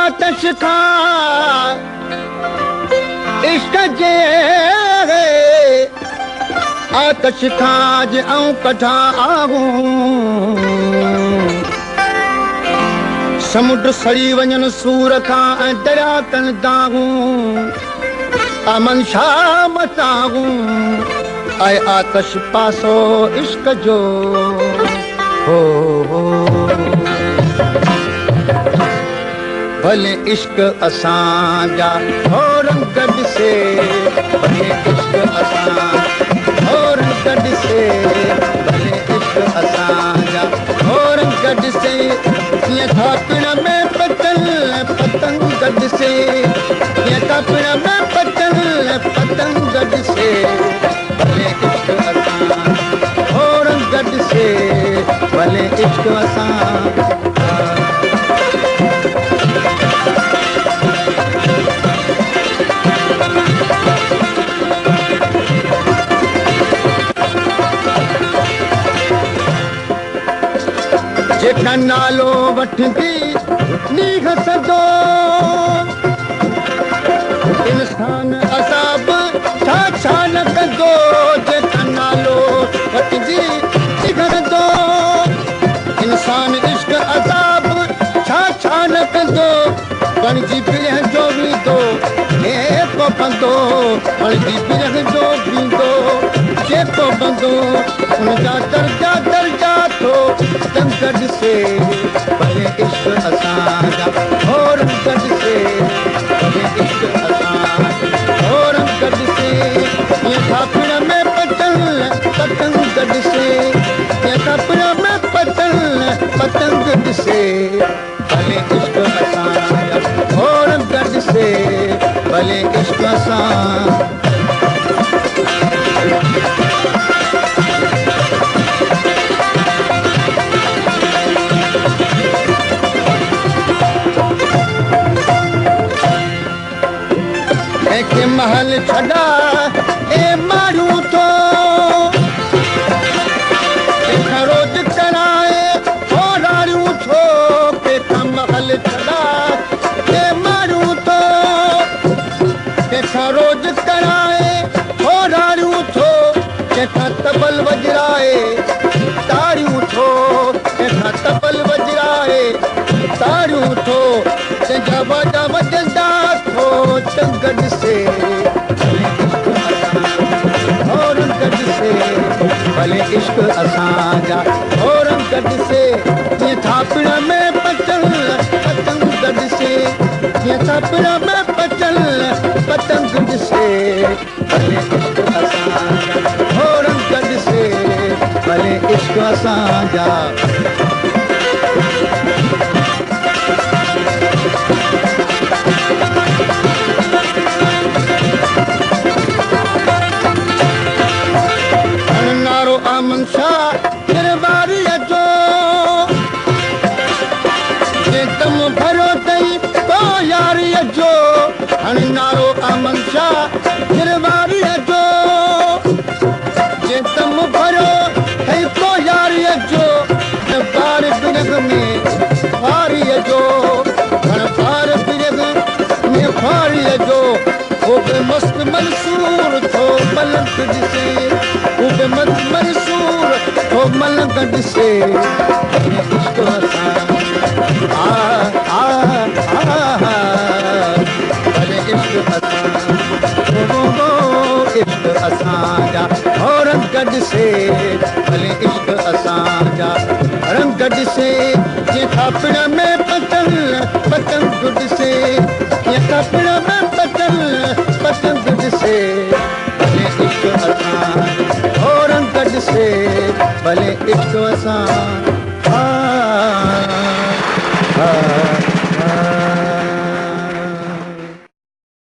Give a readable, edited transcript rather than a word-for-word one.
آتش खां इश्क जे आतश खां जे आऊं कढां समुंड सड़ी वञनि सूर खां ऐं दरिया कनि दागूं अमन शाह मतागूं ऐं आतश पासो इश्क जो हो भले इश्क असांजा हो रंग ॾिसे भले इश्क असां हो रंग ॾिसे भले इश्क असांजा हो रंग ॾिसे जीअं थापण में पतल पतंग ॾिसे जीअं थापण में पतल पतंग ॾिसे भले इश्क असां हो रंग ॾिसे भले इश्क असां। जेका नालो वठंदी नीह सदो इंसान असाब छा छा न कंदो जेका नालो वठंदी नीह सदो इंसान इश्क अज़ाब छा छा न कंदो बणिजी बिरह जो वेंदो जेको बंदो बणिजी बिरह जो वेंदो जेको बंदो उनजा दर्जा दर्जा थो रंग ॾिसे भले इश्क असांजा हो रंग ॾिसे भले इश्क असांजा हो रंग ॾिसे जीअं थापण में पतंग पतंग ॾिसे जीअं थापण में पतंग पतंग ॾिसे भले इश्क असांजा हो रंग ॾिसे भले इश्क असां। कंहिंखे महल छॾा ए माण्हू थो कंहिंखां रोज़ कराए होरारियूं थो कंहिंखां महल छॾा ए माण्हू थो कंहिंखां रोज़ कराए होरारियूं थो कंहिंखां तबल वजराए ताड़ियूं थो कंहिंखां तबल वजराए ताड़ियूं थो कंहिंजा वाजा वॼंदा थो चंग ॾिसे हो रंग ॾिसे भले इश्क असांजा हो रंग ॾिसे जीअं थापण में पतंग पतंग ॾिसे जीअं थापण में पतंग पतंग ॾिसे भले इश्क असांजा हो रंग ॾिसे भले इश्क असांजा। अमन शाह निरवारीअ जो जे दम भरियो अथई को यारीअ जो हणी नारो अमन शाह निरवारीअ जो जे दम भरियो अथई को यारीअ जो बार बिरग में ख्वारीअ जो घण बार बिरग में ख्वारीअ जो हो बि मस्त मंसूर थो मलंग ॾिसे हो बि मस्त मंसूर थो मलंग ॾिसे इश्क असां आ आ आ भले इश्क असां हो इश्क असांजा हो रंग ॾिसे भले इश्क असांजा रंग ॾिसे जीअं थापण में पतंग पतंग ॾिसे जीअं थापण में पतंग पतंग ॾिसे भले इश्क असां हो रंग ॾिसे भले इश्क असां।